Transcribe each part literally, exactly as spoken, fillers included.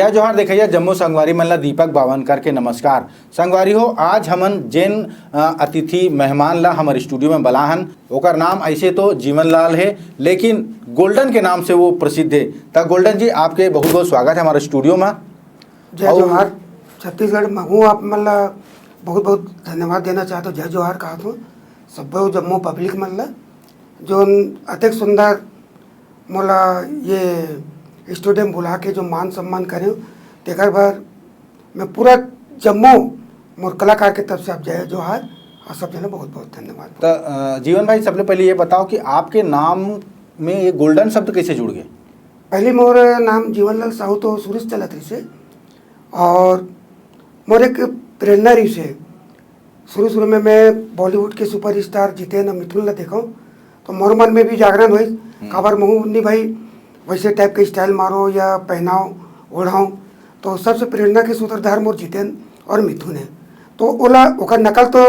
जय जोहार देखइया जम्मो संगवारी मन ला दीपक बावनकर के नमस्कार। संगवारी हो, आज हमन जेन, अ, अतिथि मेहमान ला हमर स्टूडियो में बला हन, ओकर नाम ऐसे तो जीवन लाल है, लेकिन गोल्डन के नाम से वो प्रसिद्ध है। त गोल्डन जी, आपके बहुत बहुत स्वागत है हमारे स्टूडियो में। जय और जोहार। छत्तीसगढ़ में हूँ, आप मन ला बहुत बहुत धन्यवाद देना चाहत हूँ, जय जोहार कहत हूँ सब्बो जम्मो पब्लिक मन ला, जो अतेक सुंदर मोला ये स्टूडियो में बुला के जो मान सम्मान करे, तेकर बर मैं पूरा जम्मो मोर कलाकार के तरफ से आप जय जोहार और सब जने बहुत बहुत धन्यवाद। त, अ, जीवन भाई, सबले पहले ये बताओ कि आपके नाम में ये गोल्डन शब्द कैसे जुड़ गए? पहले मोर नाम जीवन लाल साहू तो शुरू से चलत रहिसे, और मोर एक प्रेरणा रहिसे। शुरू शुरू में मैं बॉलीवुड के सुपरस्टार जितेंद्र मिथुन ला देखूँ, तो मोर मन में भी जागरण होइस, काबर महू नहीं भाई वैसे टाइप के स्टाइल मारो या पहनाओ ओढ़ाओ। तो सबसे प्रेरणा के सूत्रधार मोर जितेंद्र और मिथुन है। तो ओला ओकर नकल तो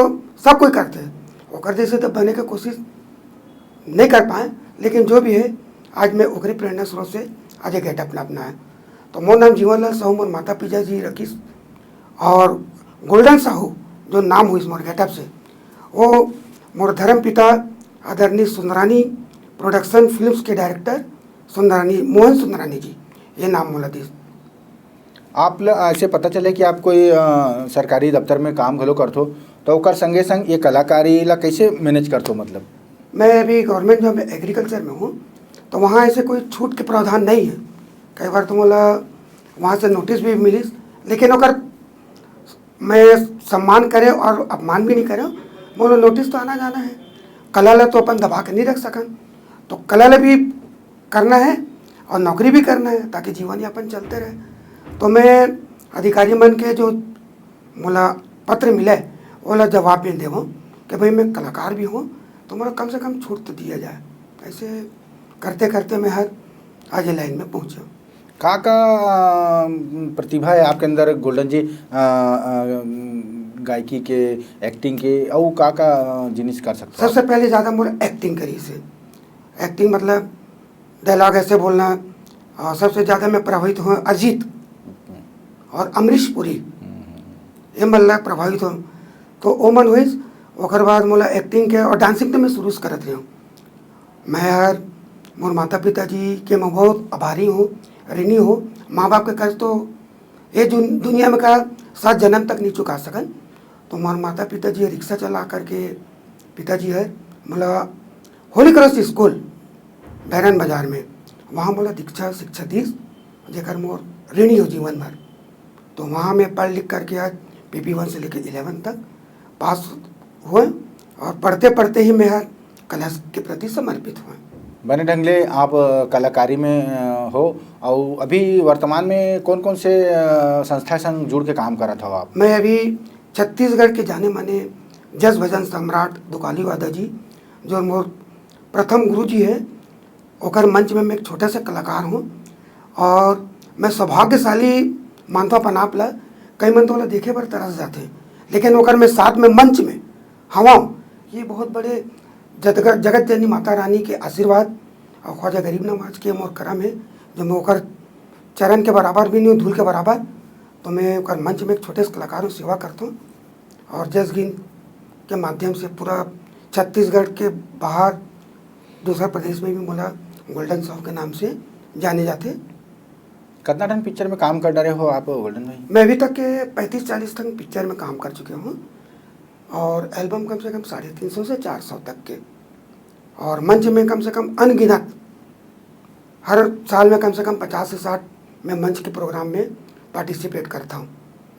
सब कोई करते हैं, ओकर जैसे तो बने के कोशिश नहीं कर पाए, लेकिन जो भी है, आज मैं ओकरे प्रेरणा स्रोत से आज ये गेटअप अपना अपना है। तो मोर नाम जीवन लाल साहू मोर माता पिता जी रखिस, और गोल्डन साहू जो नाम होइस मोर गेटअप से, वो मोर धर्म पिता आदरणीय सुंदरानी प्रोडक्शन फिल्म्स के डायरेक्टर सुंदरानी, मोहन सुंदरानी जी, ये नाम मोला दिस। आप ल-, ऐसे पता चले कि आप कोई, अ, सरकारी दफ्तर में काम घलो करथो, तो ओकर संगे संग ये कलाकारी ला कैसे मैनेज करथो? मतलब, मैं अभी गवर्नमेंट जॉब में एग्रीकल्चर में हूँ, तो वहाँ ऐसे कोई छूट के प्रावधान नहीं है। कई बार तो मोला वहाँ से नोटिस भी मिलिस, लेकिन ओकर मैं सम्मान करे और अपमान भी नहीं करे। मोला नोटिस तो आना जाना है, कला ला तो अपन दबा के नहीं रख सकन, तो कला ला भी करना है और नौकरी भी करना है, ताकि जीवन यापन चलते रहे। तो मैं अधिकारी मन के जो मोला पत्र मिले, ओला जवाब में देवो कि भाई, मैं कलाकार भी हूँ, तो मोला कम से कम छूट तो दिया जाए। ऐसे करते करते मैं हर आज ये लाइन में पहुँचा। का का, अ, प्रतिभा है आपके अंदर गोल्डन जी? अ, अ, गायकी के, एक्टिंग के, अउ का का, अ, जिनिस कर सकते हो? सबसे पहले ज़्यादा मोर एक्टिंग करी से। एक्टिंग मतलब डायलॉग ऐसे बोलना, और सबसे ज़्यादा मैं प्रभावित हुआ अजीत और अमरीश पुरी, ये मन ला प्रभावित हो। तो ओ मन होइस, ओकर बाद मोला एक्टिंग के और डांसिंग तो मैं शुरू से करत रही हूँ। मैं हर मोर माता पिता जी के मैं बहुत आभारी हूँ, ऋणी हूँ। माँ बाप के कर्ज तो ये दुन-, दुनिया में का सात जन्म तक नहीं चुका सकन। तो मोर माता पिता जी रिक्शा चला करके, पिता जी है, मोला होली क्रॉस स्कूल बैरन बाजार में, वहाँ मोला दीक्षा शिक्षा दीस, जेकर मोर ऋणी हो जीवन भर। तो वहाँ मैं पढ़ लिख करके आज पीपी वन से लेकर इलेवन तक पास हुए, और पढ़ते पढ़ते ही मैं हर कला के प्रति समर्पित हुए। बने ढंग ले आप, अ, कलाकारी में, अ, हो, और अभी वर्तमान में कौन कौन से, अ, संस्था संग जुड़ के काम करत हो आप? मैं अभी छत्तीसगढ़ के जाने माने जस भजन सम्राट दुकाली वादा जी, जो मोर प्रथम गुरु जी है, ओकर मंच में मैं एक छोटा सा कलाकार हूँ। और मैं सौभाग्यशाली मानथों अपन आप ला, कई मन तो ओला देखे बर तरस जाथे, लेकिन ओकर मैं साथ में मंच में हवं, ये बहुत बड़े जगत, जगत जननी माता रानी के आशीर्वाद और ख्वाजा गरीब नवाज के मोर करम है, जो मैं ओकर चरण के बराबर भी नहीं हूँ, धूल के बराबर। तो मैं ओकर मंच में एक छोटे से कलाकार हूँ, सेवा करता हूँ। और जस गीत के माध्यम से पूरा छत्तीसगढ़ के बाहर दूसरा प्रदेश में भी मोला गोल्डन साहू के नाम से जाने जाते। कितना ठन पिक्चर में काम कर डारे हो आप गोल्डन भाई? मैं अभी तक के पैंतीस चालीस ठन पिक्चर में काम कर चुके हूँ, और एल्बम कम से कम साढ़े तीन सौ से चार सौ तक के, और मंच में कम से कम अनगिनत, हर साल में कम से कम पचास से साठ मैं मंच के प्रोग्राम में पार्टिसिपेट करता हूँ।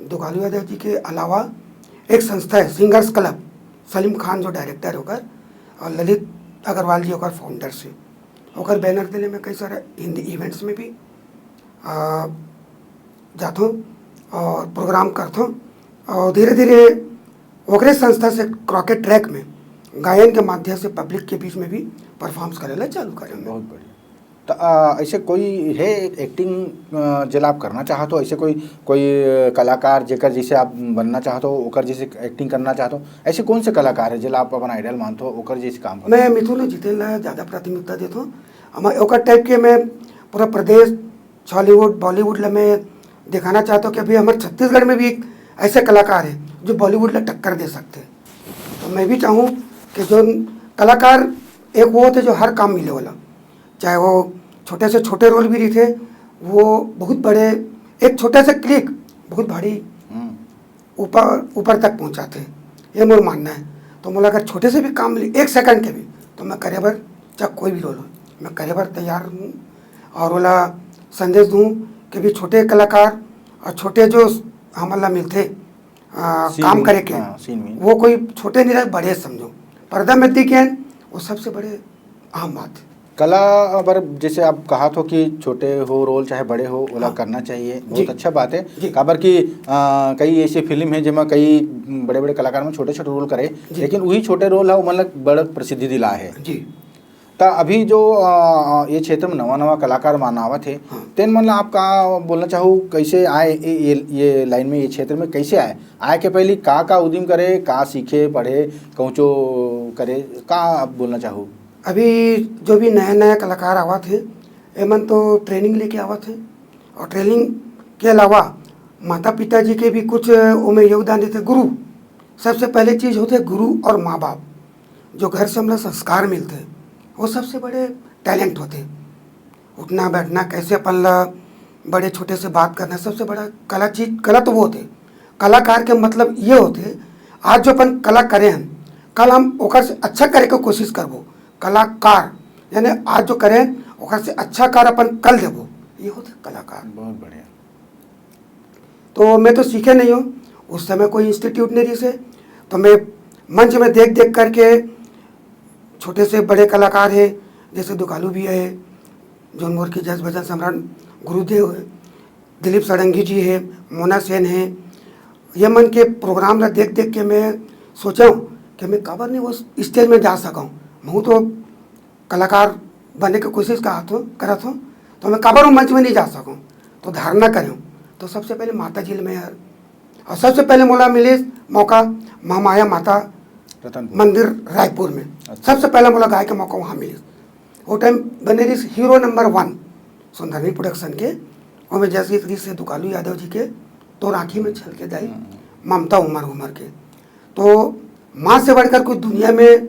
दुकालू यादव जी के अलावा एक संस्था है सिंगर्स क्लब, सलीम खान जो डायरेक्टर ओकर, और ललित अग्रवाल जी ओकर फाउंडर से, ओकर बैनर तले मैं कई सारे हिंदी इवेंट्स में भी, आ, जाथों और प्रोग्राम करथों, और धीरे धीरे ओकरे संस्था से क्रॉकेट ट्रैक में गायन के माध्यम से पब्लिक के बीच में भी परफॉर्म्स करे ला चालू करे। बहुत बढ़िया। तो, आ, ऐसे कोई है एक्टिंग, आ, जेला आप करना चाहत हो, ऐसे कोई, कोई कलाकार जेकर जैसे आप बनना चाहत हो, ओकर जैसे एक्टिंग करना चाहत हो, ऐसे कौन से कलाकार है जेला आप अपन आइडल मानत हो, ओकर जैसे काम करना? मैं मिथुन और जितेन ला ज़्यादा प्राथमिकता देता हूँ। हमारे ओकर टाइप के मैं पूरा प्रदेश, छॉलीवुड, बॉलीवुड ला मैं दिखाना चाहता हूँ कि अभी हमारे छत्तीसगढ़ में भी एक ऐसे कलाकार है जो बॉलीवुड ला टक्कर दे सकते हैं। तो मैं भी चाहूँ कि जो कलाकार एक वो होते जो हर काम मिले वाला, चाहे वो छोटे से छोटे रोल भी रहिथे, वो बहुत बड़े, एक छोटे से क्लिक बहुत भारी हम्म। ऊपर, ऊपर तक पहुँचाथे, ये मोर मानना है। तो मोला अगर छोटे से भी काम मिले, एक सेकंड के भी, तो मैं करे बर, चाहे कोई भी रोल हो, मैं करे बर तैयार हूँ। और ओला संदेश दूँ कि भी छोटे कलाकार और छोटे जो हमन ला मिलथे, आ, scene काम में, करे के, हाँ, scene में। वो कोई छोटे नहीं रहे, बड़े समझो। पर्दा में दिखे, वो सबसे बड़े आम बात। कला बर जैसे आप कहा थो कि छोटे हो रोल चाहे बड़े हो, ओला हाँ। करना चाहिए, बहुत जी। अच्छा बात है। जी। काबर कि, आ, कई ऐसे फिल्म है जेमा कई बड़े-बड़े कलाकार मन छोटे-छोटे रोल करे, जी। लेकिन वही छोटे रोल ह ओमन ला बड़ प्रसिद्धि दिला है। जी। त अभी जो, आ, ये क्षेत्र में नवा-नवा कलाकार मन आवत हे, हाँ। तेन मन ला आप का बोलना चाहू, कैसे आए ये, ये, ये लाइन में, ये क्षेत्र में कैसे आए? आए के पहली का-का उदिम करे, का सीखे, पढ़े, कहूँचो करे, का आप बोलना चाहू? अभी जो भी नया-नया कलाकार आवत हे, एमन तो ट्रेनिंग लेके आवत हे, और ट्रेनिंग के अलावा माता-पिता जी के भी कुछ ओमे योगदान देथे। गुरु, सबसे पहले चीज होथे गुरु और माँ-बाप, जो घर से हमला संस्कार मिलथे, वो सबसे बड़े टैलेंट होथे। उठना बैठना, कैसे अपन ला बड़े छोटे से बात करना, सबसे बड़ा कला चीज, कला तो वो होथे। कलाकार के मतलब ये होथे, आज जो अपन कला करे हन, कल हम ओकर से अच्छा करे के कोशिश करबो। कलाकार, यानी आज जो करे हन, ओकर से अच्छा कार अपन कल देबो, ये होथे कलाकार। बहुत बढ़िया। तो मैं तो सीखे नहीं हूँ, उस समय कोई इंस्टीट्यूट नहीं रहिस हे, तो मैं मंच में देख-देख करके छोटे से बड़े कलाकार हे, जैसे दुकालू भैया हे, जोन मोर के जस भजन सम्राट गुरुदेव हे, दिलीप षडंगी जी हे, मोना सेन हे, ये मन के प्रोग्राम ला देख-देख के मैं सोचेंव कि मैं काबर नहीं वो स्टेज में जा सकंव। महूँ तो कलाकार बने के कोशिश करत हों, करत हों, तो मैं काबर वो मंच में नहीं जा सकंव। तो धारणा करेंव, तो सबसे पहले माता जी ले मैं हर, और सबसे पहले मोला मिलिस मौका महामाया माता रतनपुर। मंदिर रायपुर में। अच्छा। सबसे पहला मोला गाय के मौका वहाँ मिलिस। वो टाइम बने रहिस हीरो नंबर वन सुंदरनी प्रोडक्शन के, ओमे जैसे रहिस हे दुकालू यादव जी के, तोर आँखी में छलके दाई, हम्म। ममता उमर उमर के। तो माँ से बढ़कर कोई दुनिया में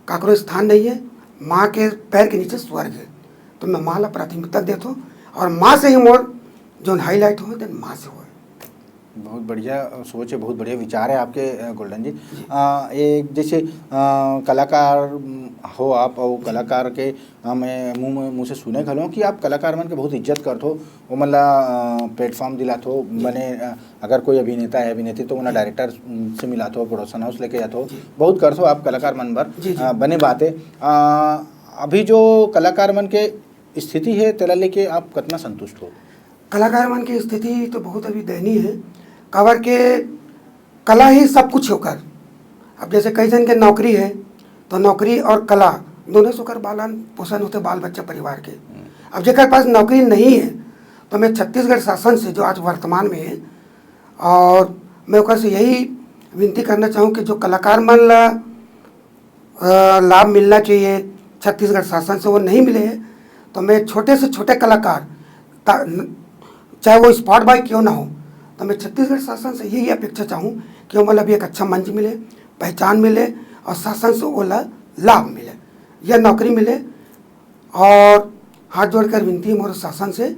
काकरो स्थान नहीं है, माँ के पैर के नीचे स्वर्ग है। तो मैं माँ ला प्राथमिकता देथों, और माँ से ही मोर जोन हाईलाइट होय, तेन माँ से होय। बहुत बढ़िया सोच है, बहुत बढ़िया विचार है आपके, अ, गोल्डन जी। जी। अ, ये जैसे, अ, कलाकार, म, हो आप, और कलाकार के, अ, मैं मुँह में, मुँह से सुने घलो कि आप कलाकार मन के बहुत इज्जत करथो, ओमन ला, अ, प्लेटफॉर्म दिलाथो, जी। बने, अ, अगर कोई अभिनेता है, अभिनेत्री, तो ओमन ला जी। डायरेक्टर से मिलाथो, प्रोडक्शन हाउस लेके जाथो, जी। बहुत करथो आप कलाकार मन बर, जी, जी। अ, बने बात है। अ, अभी जो कलाकार मन के स्थिति है, तेला लेके आप कतना संतुष्ट हो? कलाकार मन के स्थिति तो बहुत अभी दयनीय है, काबर के कला ही सब कुछ हे ओकर। अब जैसे कई जन के नौकरी है, तो नौकरी और कला दोनों से ओकर पालन पोषण होथे, बाल बच्चा परिवार के। हम्म। अब जेकर पास नौकरी नहीं है, तो मैं छत्तीसगढ़ शासन से, जो आज वर्तमान में है, और मैं ओकर से यही विनती करना चाहूँ कि जो कलाकार मन ला अ, लाभ मिलना चाहिए, छत्तीसगढ़ शासन से वो नहीं मिले है, तो मैं छोटे से छोटे कलाकार, ता-, न-, चाहे वो स्पॉट बॉय क्यों ना हो, तो मैं छत्तीसगढ़ शासन से यही अपेक्षा चाहूँ कि ओमन ला भी एक अच्छा मंच मिले, पहचान मिले और शासन से ओला लाभ मिले, या नौकरी मिले। और हाथ जोड़कर विनती है मोर शासन से।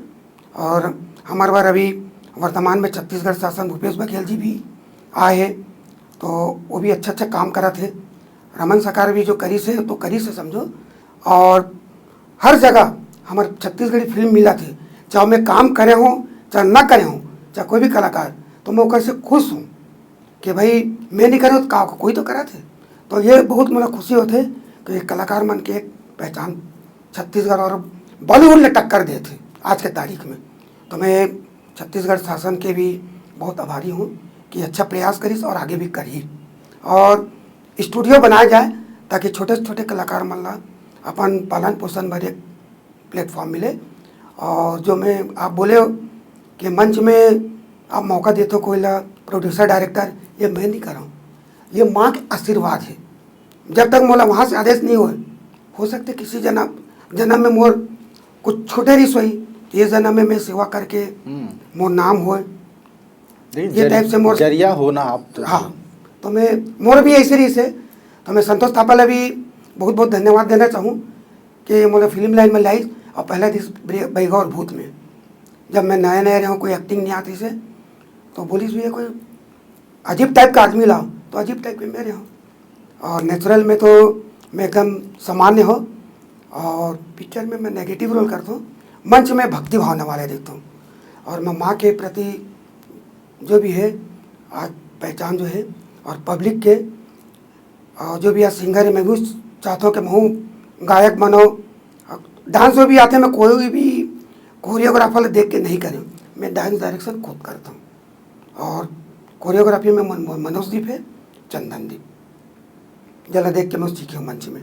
और हमारे बार अभी वर्तमान में छत्तीसगढ़ शासन भूपेश बघेल जी भी आए हैं, तो वो भी अच्छा अच्छा काम करत है। रमन सरकार भी जो करिस है तो करिस है समझो। और हर जगह हमारे छत्तीसगढ़ी फिल्म मिलत है, चाहे मैं काम करे हों, चाहे ना करे हों, चाहे कोई भी कलाकार, तो मैं ओकर से खुश हूँ कि भाई मैं नहीं करूँ तो का, कोई तो करत है। तो ये बहुत मोला खुशी होथे कि ये कलाकार मन के एक पहचान छत्तीसगढ़ और बॉलीवुड ले टक्कर देथे आज के तारीख में। तो मैं छत्तीसगढ़ शासन के भी बहुत आभारी हूँ कि अच्छा प्रयास करिस और आगे भी करही, और स्टूडियो बनाया जाए ताकि छोटे से छोटे कलाकार मन ला अपन पालन पोषण बर एक प्लेटफॉर्म मिले। और जो मैं, आप बोले हो कि मंच में आप मौका देते हो कोई ला प्रोड्यूसर डायरेक्टर, ये मैं नहीं कर रहा हूँ, ये माँ के आशीर्वाद है। जब तक मोला वहाँ से आदेश नहीं होए, हो सकते किसी जन्म, जन्म में मोर कुछ छोटे रिस होई, ये जन्म में मैं सेवा करके हम्म। मोर नाम होय। देखिए, ये जर- type से मोर जरिया हो ना आप तो। हाँ, तो मैं, मोर भी ऐसे रहिस हे। तो मैं संतोष थापा ला भी बहुत बहुत धन्यवाद देना चाहूँ कि मोला फिल्म लाइन में लाइस। और पहला दिस ब्रे- बैगा और भूत में, जब मैं नया नया रहा हूँ, कोई एक्टिंग नहीं आती से, तो बोलिस, "भैया, कोई अजीब टाइप का आदमी लाओ।" तो अजीब टाइप के मैं रहा हूँ। और नेचुरल में तो मैं एकदम सामान्य हूँ। और पिक्चर में मैं नेगेटिव रोल करता हूँ, मंच में भक्ति भावना वाले देखता हूँ। और मैं माँ के प्रति जो भी है आज पहचान जो है, और पब्लिक के, और जो भी आज सिंगर है, मैं भी चाहता हूँ कि मैं हूँ गायक बनो। डांस जो भी आते हैं, मैं कोई भी कोरियोग्राफर देख के नहीं करे, मैं डांस डायरेक्शन खुद करता हूँ। और कोरियोग्राफी में मन, मनोज दीप है, चंदन दीप, जला देख के मैं सीखे हूँ मंच में।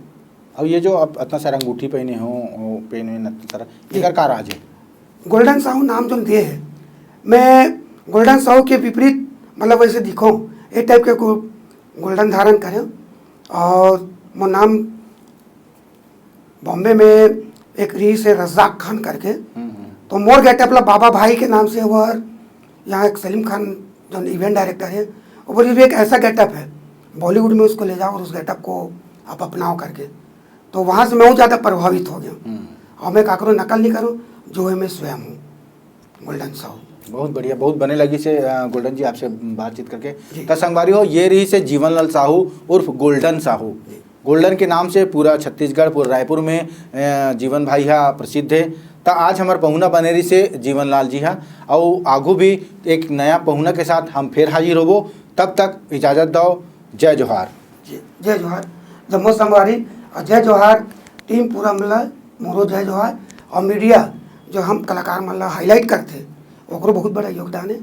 अब ये जो आप इतना सारा अंगूठी पहने हो, वो पहने हो इतना सारा, जी। एकर का राज है? गोल्डन साहू नाम जो दिए है, मैं गोल्डन साहू के विपरीत, मतलब, वैसे दिखो, ये टाइप के को गोल्डन धारण करें। और मोर नाम बॉम्बे में एक रीस है रज्जाक खान करके, हम्म, हम्म। तो मोर गेटअप ला बाबा भाई के नाम से, और यहाँ एक सलीम खान जो इवेंट डायरेक्टर है, वो बोली, "भी एक ऐसा गेटअप है, बॉलीवुड में उसको ले जाओ और उस गेटअप को आप अपनाओ" करके। तो वहाँ से मैं और ज़्यादा प्रभावित हो गया। हम्म। और मैं काकरो नकल नहीं करूँ, जो है मैं स्वयं हूँ, गोल्डन साहू। बहुत बढ़िया, बहुत बने लगिस हे, अ, गोल्डन जी, आपसे बातचीत करके। जी। त संगवारी हो, ये रहिस हे जीवनलाल साहू उर्फ गोल्डन साहू। जी। गोल्डन के नाम से पूरा छत्तीसगढ़, पूरा रायपुर में, अ, जीवन भाई हा प्रसिद्ध हे। त आज हमर पहुना बने रहिस हे जीवनलाल जी हा, अउ आगू भी एक नया पहुना के साथ हम फेर हाजिर होबो। तब तक इजाजत दो, जय जोहार। जी, जय जोहार। जम्मो संगवारी और जय जोहार टीम पूरा मिला, मोरो जय जोहार। और मीडिया जो हम कलाकार मन ला हाईलाइट करथे, ओकरो बहुत बड़ा योगदान है,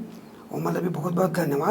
ओमन ला भी बहुत बहुत धन्यवाद।